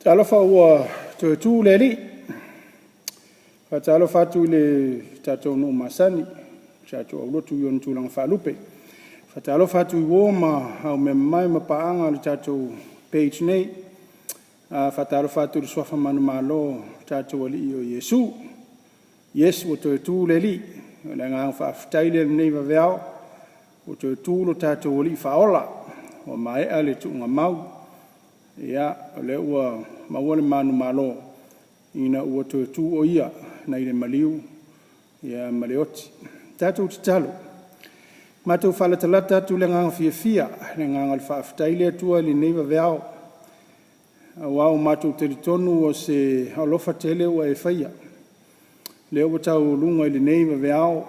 Talofa ua toe tu le Alii. Faatalofa atu i le tatou nuu masani, tatou aulotu i ona tulaga faalupe. Faatalofa atu i uo ma aumeamamae ma paaga o le tatou page nei. Faatalofa atu i le suafa manumalo o le tatou Alii o Iesu. Yes, ua toe tu le Alii. O le agaga faafetai lea i lenei vaveao ua toe tu lo tatou Alii Faaola ua maea le tuugamau. Ia, o lea ua maua le manumalo ina ua toe tu o Ia nai le maliu ma le oti. Tatou tatalo, matou faalatalata atu i le agaga fiafia, le agaga o le faafetai le Atua i lenei vaveao, aua ua matou talitonu o se alofa tele ua e faia, lea ua taualuga i lenei vaveao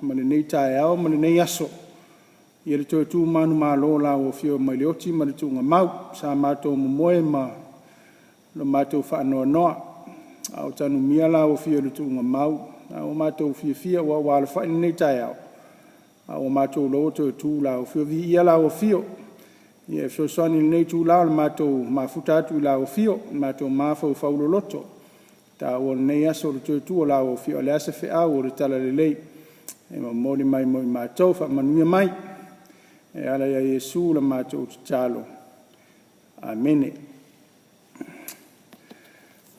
ma lenei taeao ma lenei aso le toe tu manumalo o lau Afioga mai le oti ma le tuugamau. Sa matou momoe ma lo matou faanoanoa a o tanumia lau Afio i le tuugamau. Ae ua matou fiafia aua ua alafai lenei taeao a ua matou iloa ua toe tu lau Afio. Viia lau Afio. Ia e fesoasoani i lenei itula o le matou mafuta atu i lau Afio, ua matou mafaufau loloto taua o lenei aso o le toe tu o lau Afio. A o le a se feau o le talalelei e momoli mai mo i matou? Faamanuia mai e ala ia Iesu la matou tatalo. Amene.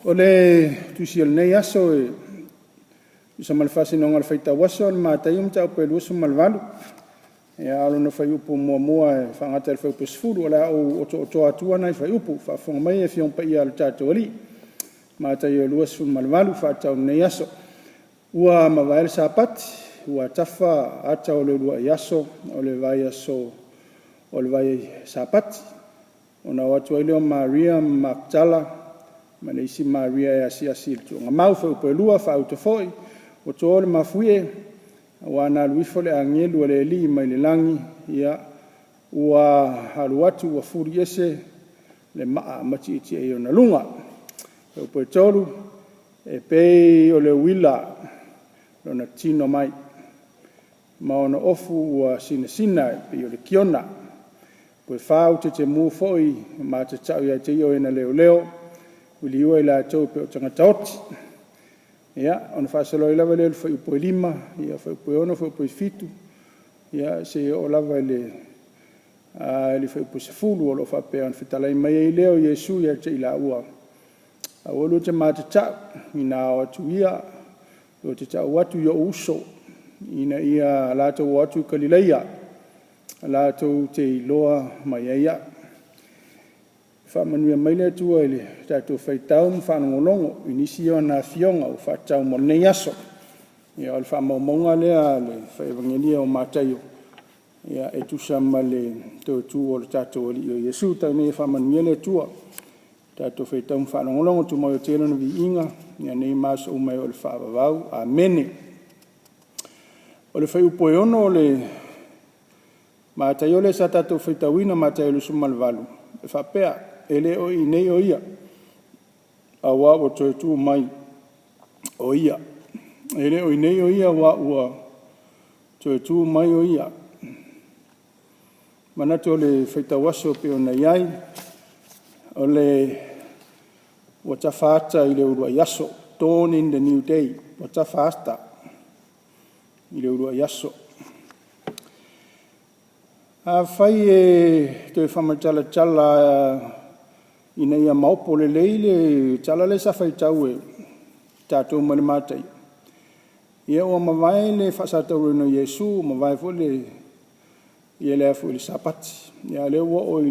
O le tusi o lenei aso e tusa ma le faasinoga o le faitau aso o le Mataio mataupu e 28, a o lona fuaiupu 1 e faagata i le fuaiupu e 10. O le a ou otootoa atua nai fuaiupu. Faafofoga mai Afioga Paia a le tatou Alii. Mataio 28 faatatau i lenei aso. Ua mavae le Sapati ua tafa ata o le uluai aso o le vaiaso o le Sapati, ona o atu ai lea o Maria ma Maketala ma le isi Maria e asiasi i le tuugamau. Fuaiupu 2. Faauto foi, ua to le mafuie aua na alu ifo le agelu a le Alii mai le lagi, ua alu atu ua fuli ese le maa ma tietie i ona luga. Fuaiupu 3. E pei o le uila lona tino mai, ma ona ofu ua sinasina e pei o le kiona. Fuaiupu 4. Ua tetemu foi ma matatao ia te ia o e na leoleo, ua liua i latou e pei o tagata oti. Ia, ona faasolo ai lava lea i le fuaiupu 5, fuaiupu e 6, fuaiupu 7, seia oo lava i le fuaiupu 10 o lo o faapea ona fetalai mai ai lea o Iesu ia te i laua, aua lua te matatau, ina ao atu ia, lua te tau atu i ou uso, ina ia latou o atu i Kalileia, latou te iloa mai ai au. Faamanuia mai le Atua i le tatou faitau ma faalogologo i nisi o ana afioga ua faatatau mo lenei aso. Ia, o le faamaumauga lea a le Fai Evagelia o Mataio e tusa ma le toe tu o le tatou Alii o Iesu. Tau ina ia faamanuia le Atua i le tatou faitau ma faalogologo, tumau ia tele Lona viiga ia nei ma aso uma e oo i le faavavau. Amene. O le fuaiupu e 6 o le Mataio lea sa tatou faitauina Mataio 28, e faapea; e le o i inei o Ia, aua ua toe tu mai o Ia. E le o i inei o Ia aua ua toe tu mai o Ia. Manatu o le faitau aso e pei ona i ai, o le ua tafa ata i le uluai aso, dawn in the new day, ua tafa ata i le uluai aso. Afai e toe faamatalatala ina ia maopo lelei le tala lea sa faitau e tatou mai le Mataio, ia ua mavae le faasataurina o Iesu, ua mavae foi le Sapati, a o lea ua oo i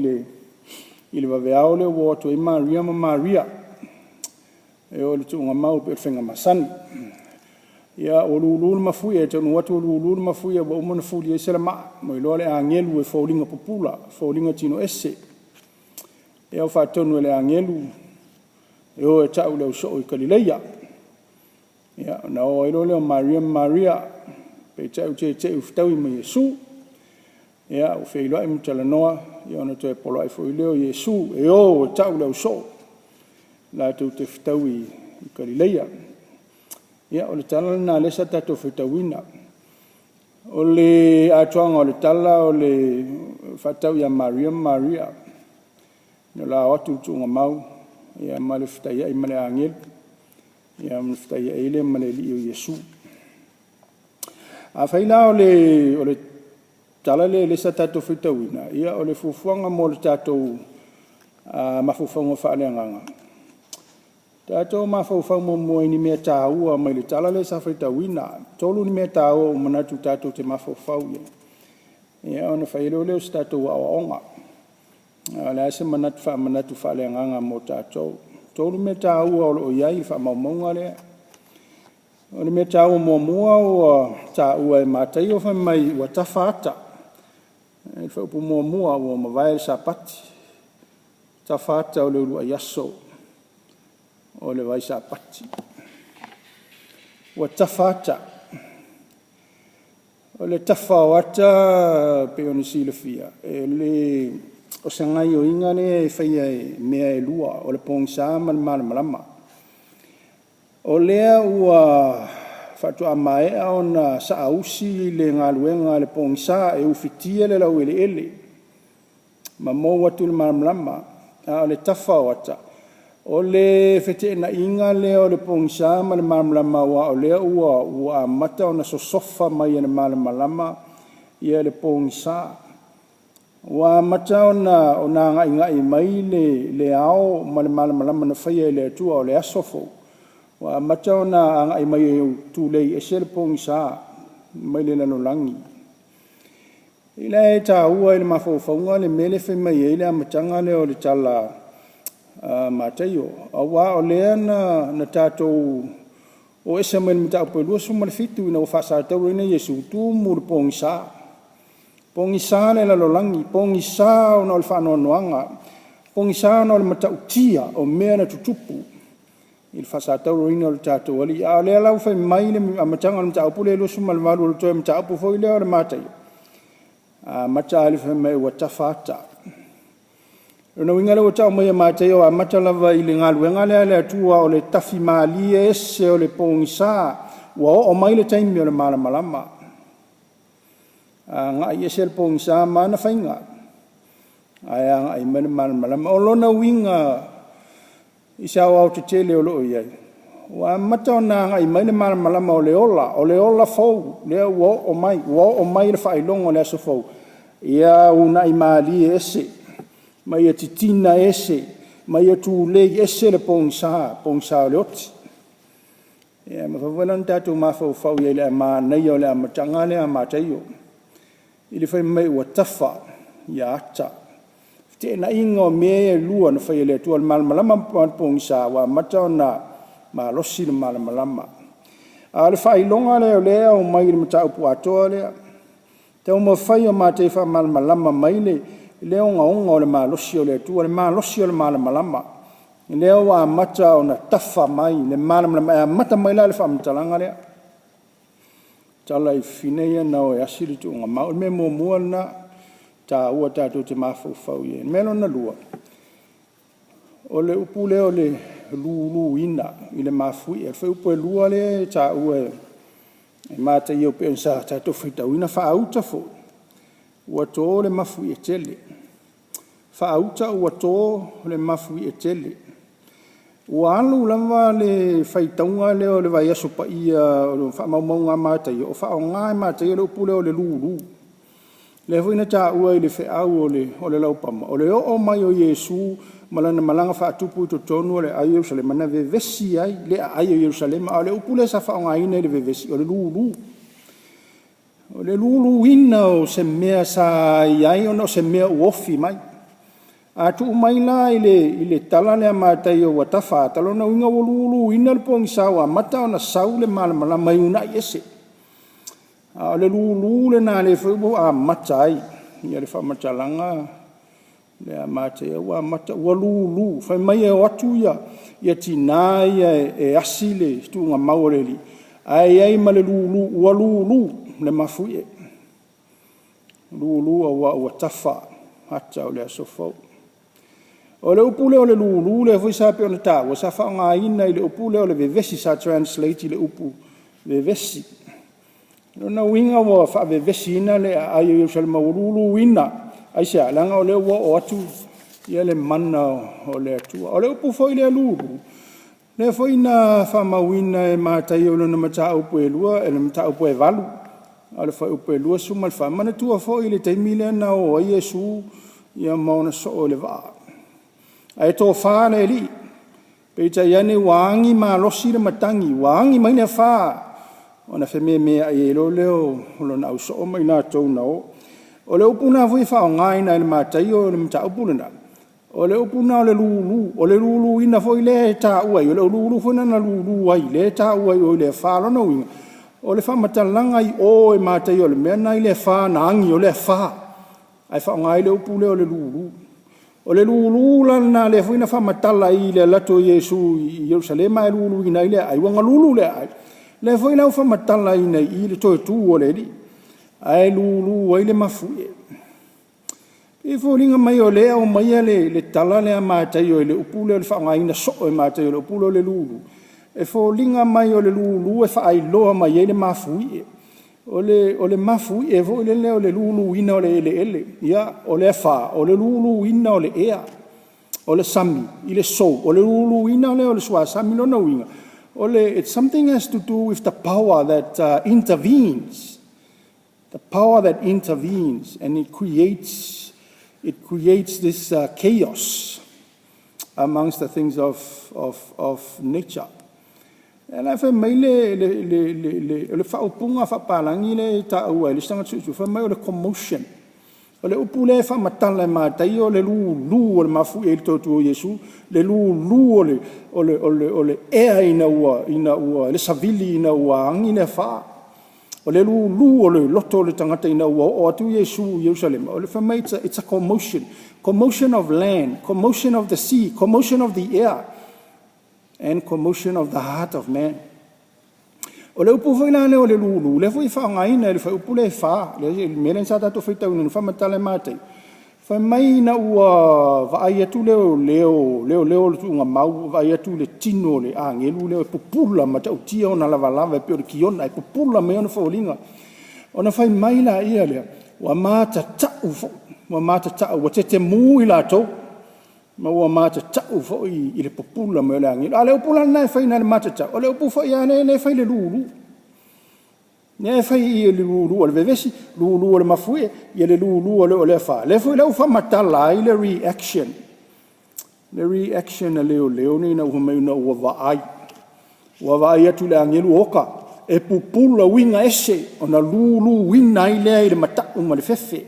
le vaveao lea ua o atu ai Maria ma Maria e o i le tuugamau e pei o le faiga masani. Ia ua lulu le mafuie, e taunuu atu ua lulu le mafuie ua uma ona fuli ese le maa, ua iloa le agelu e foliga pupula, foliga tinoese. Ia ua faatonu e le agelu e o e tau i le ausoo i Kalileia. Ia ona o ai loa lea o Maria ma Maria, peitai ua tete'u ua fetaui ma Iesu. Ia ua feiloai ma talanoa, ia ona toe poloai foi lea o Iesu e o e tau i le ausoo latou te fetaui i Kalileia. Ia o le tala lena lea sa tatou faitauina. O le atoaga o le tala e faatatau ia Maria ma Maria, o le a o atu i le tuugamau, ia ma le fetaiai ma le agelu, ia ma le fetaiai lea ma le Alii o Iesu. Afai la o le tala lea sa tatou faitauina, ia o le fuafuaga mo le tatou mafaufauga faaleagaga, tatou mafaufau muamua i ni mea taua mai le tala lea sa faitauina. E 3 ni mea taua ua ou manatu tatou te mafaufau i ai, ia ona fai loa lea o se tatou aoaoga. A o le a se manatu faamanatu faaleagaga mo tatou. E 3 mea taua o lo o i ai i faamaumauga lea. O le mea taua muamua ua taua e Mataio fai mai ua tafa ata, o le faaupu muamua ua mavae le Sapati, tafa ata o le uluai aso o le vai Sapati. Ua tafa ata. O le tafa o ata pei ona silafia, o se gaoioiga lea e faia e mea e lua, o le pogisa ma le malamalama. O lea ua faatoa maea ona saausi le galuega a le pogisa e ufitia le laueleele ma mou atu le malamalama, a o le tafa o ata, o le feteenaiga lea o le pogisa ma le malamalama aua o lea ua amata ona sosofa mai e le malamalama le pogisa. Ua amata ona agaigai mai le ao ma le malamalama na faia e le Atua o le aso fou, ua amata ona agai mai e tulei ese le pogisa mai le lalolagi. O lea e taua i le mafaufauga le mea lea e fai mai ai le amataga lea o le tala a Mataio, aua o lea na tatou o ese mai le mataupu e 27 ina ua faasatauro Iesu, tumu i le pogisa, pogisa le lalolagi, pogisa ona o le faanoanoaga, pogisa ona o le matautia o mea na tutupu i le faasatauroina o le tatou Alii. A o lea la ua fai mai le amataga o le mataupu lea e 28, o le toe mataupu foi lea o le Mataio, e amata lava i le fai mai ua tafa ata. O lona uiga lea ua tau mai e Mataio e amata lava i le galuega lea a le Atua o le tafi malie ese o le pogisa, ua oo mai le taimi o le malamalama. Agai ese le pogisa ma ana faiga, ae agai mai le malamalama. O lona uiga i se aoaotetele o lo o i ai, ua amata ona agai mai le malamalama o le ola, o le ola fou lea ua oo mai, ua oo mai le faailoga o le aso fou, ia uunai malie ese, ma ia titina ese, ma ia tulei ese le pogisa, pogisa o le oti. E mafai foi la ona tatou mafaufau i ai i le manaia o le amataga lea a Mataio i le fai mai ua tafa ata, feteenaiga o mea ia e lua na fai e le Atua, o le malamalama ma le pogisa, ua amata ona malosi le malamalama. A o le faailoga lea o lea e aumai i le mataupu atoa lea, taumafai o Mataio e faamalamalama mai le ogaoga o le malosi o le Atua, le malosi o le malamalama, lea ua amata ona tafa mai le malamalama, e amata mai la le faamatalaga lea, tala i fafine ia na o e asi le tuugamau. O le mea muamua lena e taua tatou te mafaufau i ai. O le mea lona lua, o le upu lea o le luluina i le mafuie. O le fuaiupu e 2 lea e taua e Mataio pei ona sa tatou faitauina. Faauta foi, ua to le mafuie tele. Faauta ua to le mafuie tele. Ua alu lava le faitauga lea o le vaiaso paia o faamaumauga a Mataio, o faaaoga e Mataio le upu lea o le lulu. Lea foi na taua i le feau o le laupama, o le oo mai o Iesu ma lana malaga faatupu i totonu o Ierusalema, na vevesi ai le aai o Ierusalema. A o le upu lea sa faaaogaina i le vevesi, o le lulu. O le luluina o se mea sa i ai ona o se mea ua ofi mai. A tuu mai la i le tala lea a Mataio ua tafa ata, o lona uiga ua luluina le pogisa ua amata ona sau le malamalama e uunai ese. A o le lulu lena lea foi ua amata ai le faamatalaga lea a Mataio ua amata ua lulu, fai mai e o atu tina ia e asi le tuugamau o le alii, ae i ai ma le lulu, ua lulu le mafuie, lulu aua ua tafa ata o le aso fou. O le upu lea o le lulu lea foi sa pei ona taua, sa faaaogaina i le upu lea o le vevesi, sa translate i le upu vevesi. O lona uiga ua faavevesiina le aai o Ierusalema ua luluina. Aisea? Leaga o lea ua oo atu ia le mana o le Atua. O le upu foi lea lulu, lea foi na faamauina e Mataio i lona mataupu e 2, le mataupu e 8, a o le fuaiupu e 24. Manatua foi le taimi lea na o ai Iesu ma ona soo i le vaa, ae tofa le Alii, peitai ane ua agi malosi le matagi, ua agi mai le afa, ona fememeai ai loa lea o lona ausoo ma i latou na o. O le upu lena foi e faaaogaina e le Mataio le mataupu lena, o le upu lena o le lulu, o le luluina foi lea e taua i i, o le lulu foi lena na lulu ai, lea e taua i o i le afa. O lona uiga, o le faamatalaga i o e Mataio i le mea lena i le afa na agi, o le afa, ae faaaoga ai le upu lea o le lulu. O le lulu la lena lea foi na faamatala i le alu atu o Iesu i Yerusalema ae luluina ai le aai, ua galulu le aai, lea foi la ua faamatalaina i i le toe tu o le Alii, ae lulu ai le mafuie. E foliga mai o lea e aumaia le tala lea a Mataio i le upu lea o le faaaogaina soo e Mataio o le upu lea o le lulu, e foliga mai o le lulu e faailoa mai ai le mafuie. O le mafuie foi lele o le luluina o le eleele. Ia, o le afa, o le luluina o le ea. O le sami i le sou, o le luluina lea o le suasami. O lona uiga, it's something has to do with the power that intervenes, the power that intervenes and it creates this chaos amongst the things of nature. O lea la e fai mai le faaupuga faapapalagi lea e taua e le isi tagata suesue, fai mai o le commotion. O le upu lea e faamatala e Mataio o le lulu o le mafuie i le toe tu o Iesu, le lulu o le ea ina ua, le savili ina ua agi le afa. O le lulu o le loto o le tagata ina ua oo atu Iesu i Yerusalema, fai mai it's a commotion, commotion of land, commotion of the sea, commotion of the air and commotion of the heart of man. O le upu foi la lea o le lulu, lea foi e faaaogaina i le fuaiupu lea e 4, le mea lea sa tatou faitauina e faamatala e Mataio, fai mai ina ua vaai atu leoleo o le tuugamau vaai atu i le tino o le agelu lea e pupula ma matautia ona lavalava e pei o le kiona e pupula mai ona foliga. Ona fai mai laia lea, ua matatau foi, ua matatau, ua tetemu i latou, ma ua matatau foi i le pupula mai o le agelu. A o le upu la lena e fai na o le matatau, o le upu foi lava lea e fai i le lulu. Lea e fai i le lulu o le vevesi, lulu o le mafuie, ia le lulu o le afa. Lea foi la ua faamatala ai le reaction, le reaction a leoleo nei ina ua vaai, ua vaai atu i le agelu oka, e pupula uiga ese, ona luluina ai lea i le matau ma le fefe.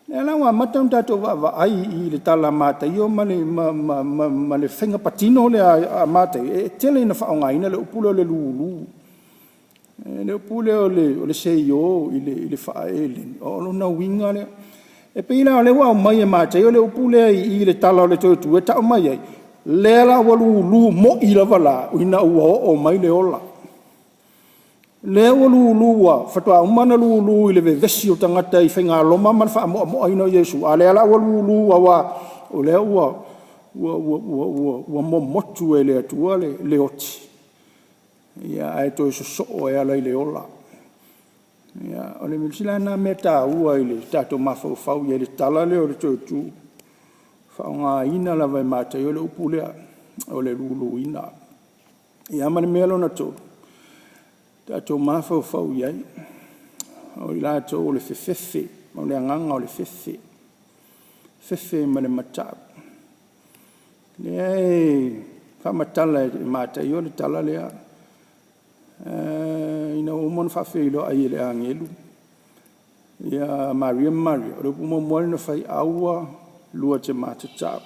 O lea la ua amata ona tatou vaavaai i le tala a Mataio ma le faiga patino lea a Mataio, e tele ina faaaogaina le upu lea o le lulu. O le upu lea o le seio i le faa-Helene, o lona uiga lea. E pei la o lea ua aumai e Mataio le upu lea i le tala o le toe tu e tau mai ai, lea la ua lulu moi lava la ina ua oo mai le ola. Lea ua lulu ua faatoa uma ona lulu i le vevesi o tagata i faiga Roma ma le faamoamoaina o Iesu, a o lea la ua lulu aua o lea ua momotu e le Atua le oti, ae toe sosoo e ala i le ola. Ia, o le isi la lena mea taua i le tatou mafaufau i ai i le tala lea o le toe tu, faaaogaina lava e Mataio le upu lea o le luluina. Ia ma le mea lona tolu, tatou mafaufau i ai, o i latou o le fefefe, o le agaga o le fefe, fefe ma le matau. O lea e faamatala e Mataio le tala lea, ina ua uma ona faafeiloai e le agelu ia Maria ma Maria, o le upu muamua lava lea na fai, aua lua te matatau.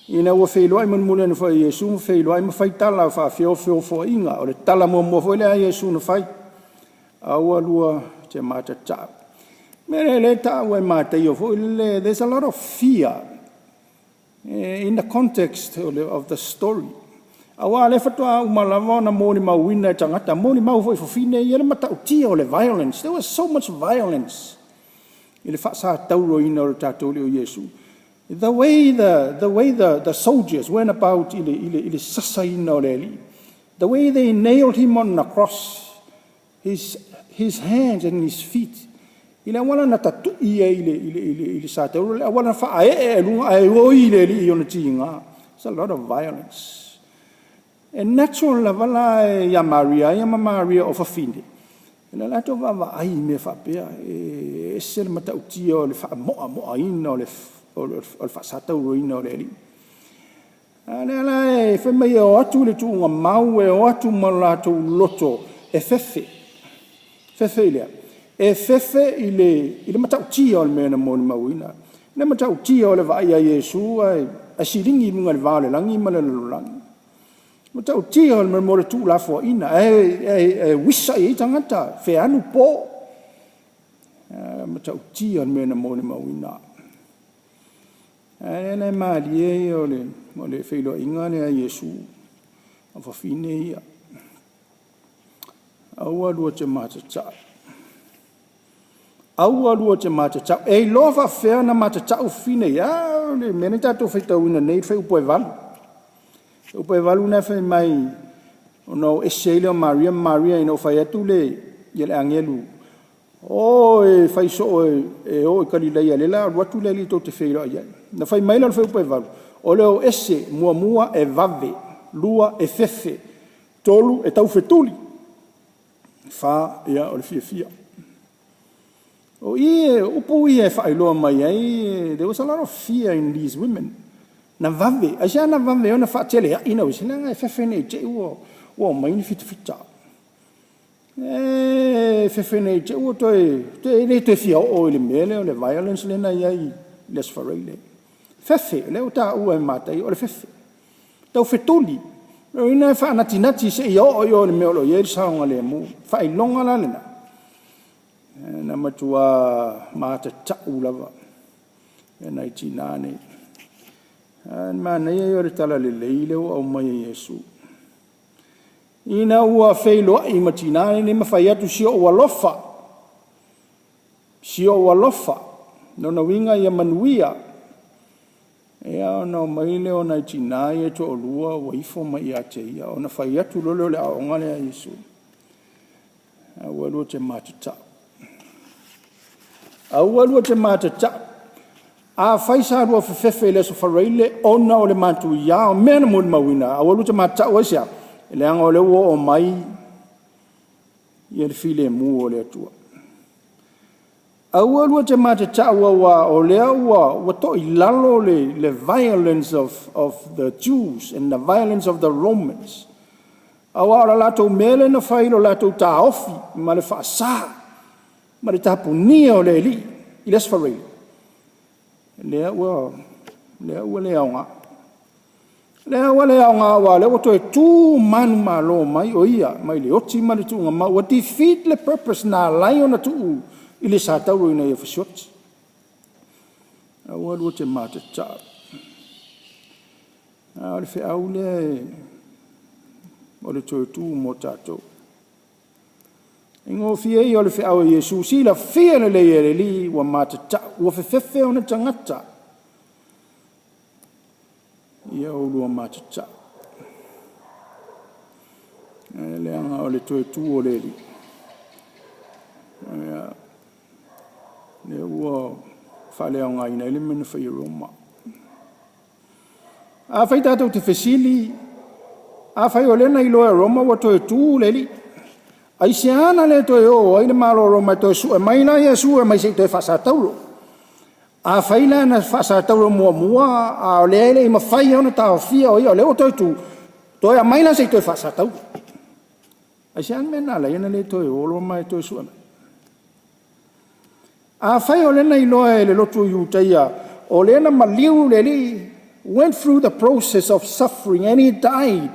Ina ua feiloai mulimuli ane foi ma Iesu ma feiloai ma fai tala faafeofoofoaiga, o le tala muamua foi lea a Iesu na fai, aua lua te matatau. O le mea lea e taua e Mataio foi lele, there's a lot of fear in the context of the story. Aua o lea faatoa uma lava ona molimauina e tagata, molimau foi e fafine ia le matautia o le violence. There was so much violence i le faasatauroina o le tatou Alii o Iesu. The way the soldiers went about i le sasaina o le Alii, the way they nailed him on the cross, his hands and his feet. I le auala na tatui ai i le satauro, le auala na faaee ai i luga ae oi le alii i ona tiga. It's a lot of violence. E natural lava la ia Maria ia ma Maria o fafine, i le latou vaavaai i mea faapea, e ese le matautia o le faamoamoaina o le faasatauroina o le Alii. A o lea la e fai mai e o atu i le tuugamau, e o atu ma lo latou loto e fefe. Fefe i le a? E fefe i le matautia o le mea na molimauina. Le matautia o le vaai ia Iesu ae siligi i luga i le va o le lagi ma le lalolagi. Matautia o le mea o le tuulafoaiina ae uisa i ai tagata, fealu po. E matautia le mea na molimauina. Ae o le malie ia o le feiloaiga lea a Iesu ma fafine ia. Aua lua te matatau, aua lua te matatau. E iloa faapefea ona matatau fafine ia? A o le mea lea tatou te faitauina nei le fuaiupu e 8. Le fuaiupu e 8 lena e fai mai, ona o ese ai lea o Maria ma Maria ina ua fai atu le agelu, o e fai soo e o i Galilaia o lea o le a alu atu le Alii tou te feiloai ai. Ona fai mai lea o le fuaiupu e 8, o le o ese, muamua e vave, lua e fefe, tolu e taufetuli, fa o le fiafia. O i, o upu ia e faailoa mai ai, there was a lot of fear in these women. Na vave, aisea na vave ai ona faateleai na uisa? Leaga e fefe ne i te i ua omai ni fitafita. E fefe ne i te i ua toe, e le toe fia oo i le mea lea o le violence lea na i ai i le Aso Faraile. Fefe, lea ua taua e Mataio o le fefe. Taufetuli, o lona uiga e faanatinati seia oo i o i le mea o lo o i ai le saogalemu. Faailoga la lena, na matua matatau lava nai tina nei. A o le manaia ia o le talalelei lea ua aumai e Iesu, ina ua feiloai ma tina nei ma fai atu, “Si ou alofa, si ou alofa.” O lona uiga ia manuia. Ia ona omai lea o nai tina ia e toalua ua ifo mai ia te ia, ona fai atu loa lea o le aoaoga lea a Iesu, “Aua lua te matatau, aua lua te matatau. Afai sa lua fefefe i le Aso Faraile ona o le matuia o mea na molimauina, aua lua te matatau aisea? Leaga o lea ua oo mai le filemu o le Atua. Aua lua te matatau aua o lea ua toilalo le violence of the Jews and the violence of the Romans. Aua o le latou mea lea na fai i lo latou taofi ma le faasa ma le tapunia o le Alii i le Aso Faraile, lea ua le aoga. Lea ua le aoga aua o lea ua toe tu manumalo mai o ia mai le oti ma le tuugamau, ua defeat le purpose na ala ai ona tuu i le satauro ina ia fasioti. Aua lua te matatau. A o le feau lea o le toe tu mo tatou. E faigofie ia o le feau a Iesu, silafia lelei e le Alii ua matatau, ua fefefe ona tagata ia oulua matatau. Leaga o le toe tu o le Alii, lea ua faaleaogaina ai le mea na fai e Roma. Afai tatou te fesili, afai o lea na iloa e Roma ua toe tu le Alii, aisea na le toe o ai le Malo o Roma e toe sue mai la Iesu e aumai se i toe faasatauro? Afai la na faasatauro muamua a o lea e le i mafai ona taofia o ia o lea ua toe tu, toe aumai la se i toe faasatauro. Aisea le mea na ala ai ona le toe o Roma e toe sue mai? Afai o lea na iloa e le lotu o Iutaia o lea na maliu le Alii, went through the process of suffering and he died.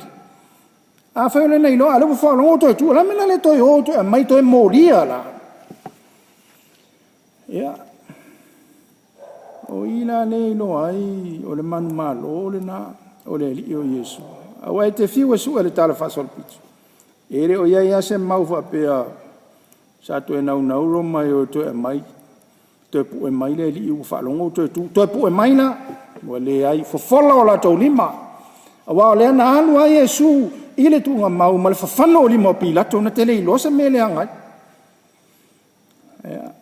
Afai o lea na iloa, a o lea ua faalogo ua toe tu, o le a le mea o le a le toe o toe aumai toe molia la? Ia, o i la lea e iloa ai o le manumalo lena o le Alii o Iesu. Aua e te fiu e sue i le talafaasolopito, e le o i ai lava se mau faapea sa toe naunau Roma e o e toe aumai, toe pue mai le alii ua faalogo ua toe tu, toe pue mai la. Ua leai, fofola o latou lima, aua o lea na alu lava Iesu i le tuugamau ma le fafano o lima o Pilato na te le iloa se mea e leaga ai. Ia.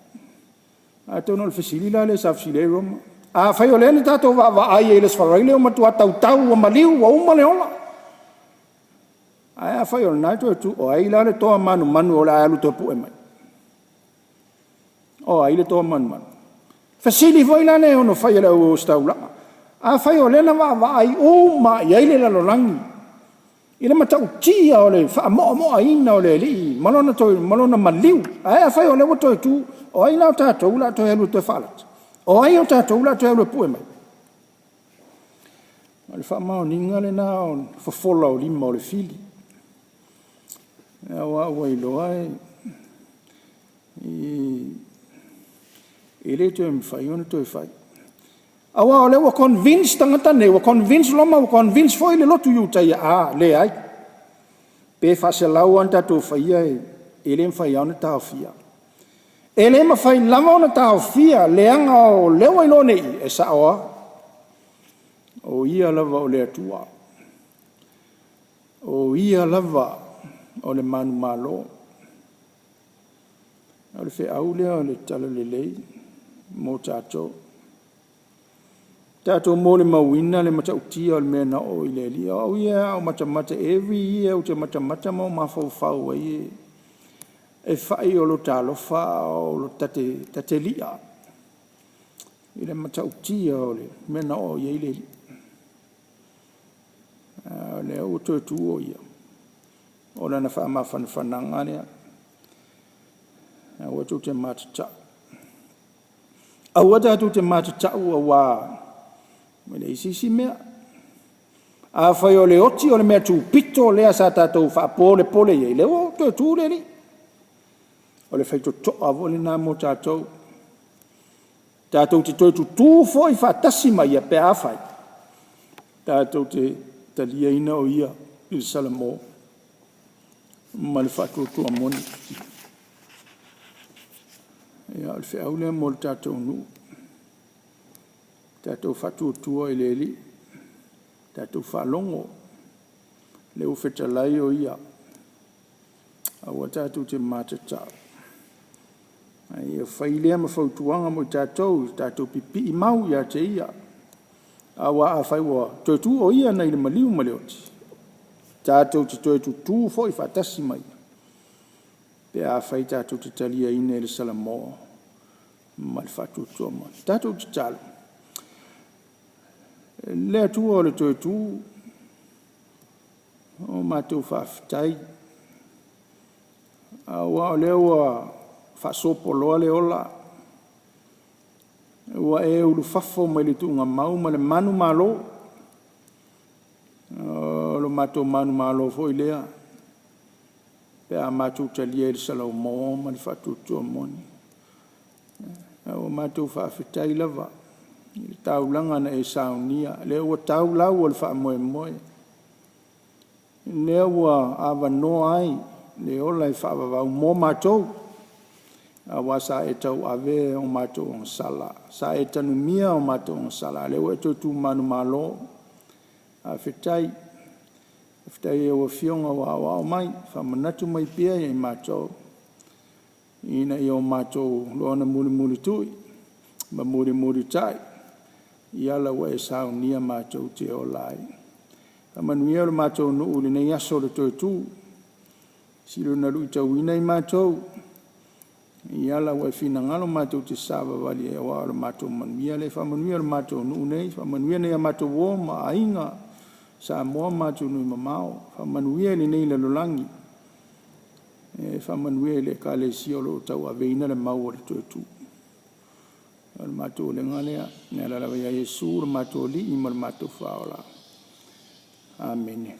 Atonu o le fesili la lea sa fesili ai Roma. Afai o lea na tatou vaavaai ai i le Aso Faraile ua matua tautau ua maliu ua uma le ola. Ae afai o lena e toe tu, o ai la le toa manumanu o le a alu e toe pue mai? O ai le toa manumanu? Fesili foi la lea e ono fai e le au ositaulaga. Afai o lea na vaavaai uma lava i ai le lalolagi i le matautia o le faamoamoaina o le Alii ma lona, toe, ma lona maliu, ae afai o lea ua toe tu, o ai la o tatou o le a toe alu e toe faalata? O ai o tatou o le a toe alu e pue mai? O le faamaoniga lena o le fofola o lima o le fili. Aua ua iloa e le toe mafai ona toe fai. Aua o lea ua convince tagata nei, ua convince Roma ua convince foi le lotu Iutaia, a, leai, pe faaselau lava ona tatou faia, e le mafai lava ona taofia. E le mafai lava ona taofia, leaga o lea ua iloa nei i i, e sao lava, o Ia lava o le Atua, o Ia lava o le manumalo. O le feau lea o le Talalelei mo tatou. Tatou molimauina le matautia o le mea na oo i le Alii. O au ia a ou matamata, every year ou te matamata ma ou mafaufau ai, e fai o lota alofa a o lota ta te li'a i le matautia o le mea na oo i ai le Alii. A o lea ua toe tu o Ia, o Lana faamafanafanaga lea. Aua tou te matatau, aua tatou te matatau aua e leai se isi mea. Afai o le oti o le mea tupito lea sa tatou faapolepole i ai, lea ua toe tu le Alii. O le faitotoa foi lena mo tatou. Tatou te toe tutu foi faatasi ma ia pe afai tatou te taliaina o Ia i le salamo ma le faatuatua moni. Ia, o le feau lea mo le tatou nuu, tatou faatuatua i le Alii, tatou faalogo, lea ua fetalai o Ia, aua tatou te matatau, a ia fai lea ma fautuaga mo i tatou, ia tatou pipii mau ia te Ia, aua afai ua toe tu o Ia nai le maliu ma le oti, tatou te toe tutu foi faatasi ma Ia, pe afai tatou te taliaina i le salamo ma le faatuatua moni. Tatou tatalo, Le Atua o le toe tu, o matou faafetai, aua o lea ua faasopoloa le ola, ua e ulufafo mai le tuugamau ma le manumalo. O lo matou manumalo foi lea pe a matou talia i le salamo ma le faatuatua moni. Ae ua matou faafetai lava i le taulaga na e saunia, lea ua tau lau o le faamoemoe, lea ua avanoa ai le ola e faavavau mo matou, aua sa e tauave o matou agasala, sa e tanumia o matou agasala, a o lea ua e toe tu manumalo. Faafetai. Faafetai i lau Afioga ua aoao mai, faamanatu mai pea ia i matou, ina ia o matou iloa ona mulimulitui ma mulimulitai i ala ua e saunia matou te ola ai. Faamanuia lo matou nuu i lenei aso o le toe tu, sili ona luitauina i matou i ala ua e finagalo matou te savavali ai aua o le matou manuia lea. Faamanuia i le matou nuu nei, faamanuia nai a matou uo ma aiga, Samoa ma atunuu e mamao, faamanuia i lenei lalolagi, e faamanuia i le Ekalesia o lo o tauaveina le mau a le toe tu. O le matou olega lea, e ala lava ia Iesu lo matou Alii ma lo matou Faaola. Amene.